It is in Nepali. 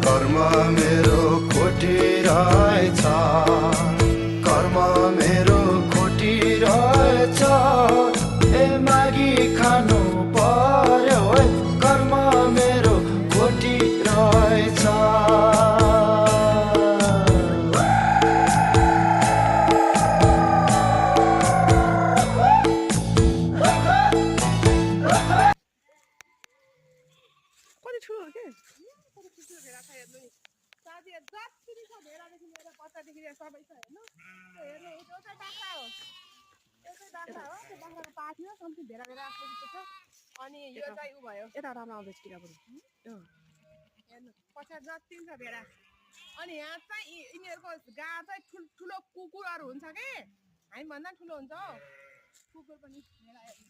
कर्म मेरो खोटिरहेछ कर्म मेरो खोटिरहेछ ए मागी खानु पर्यो कर्म मेरो खोटिरहेछ अनि यो चाहिँ उ भयो यता राम्रो आउँदैछ कि अब हेर्नु पछाडि जति छ भेडा अनि यहाँ चाहिँ यिनीहरूको गाँ चाहिँ ठुलो कुकुरहरू हुन्छ के हामी भन्दा ठुलो हुन्छ हो कुकुर पनि भेडा हेर्नु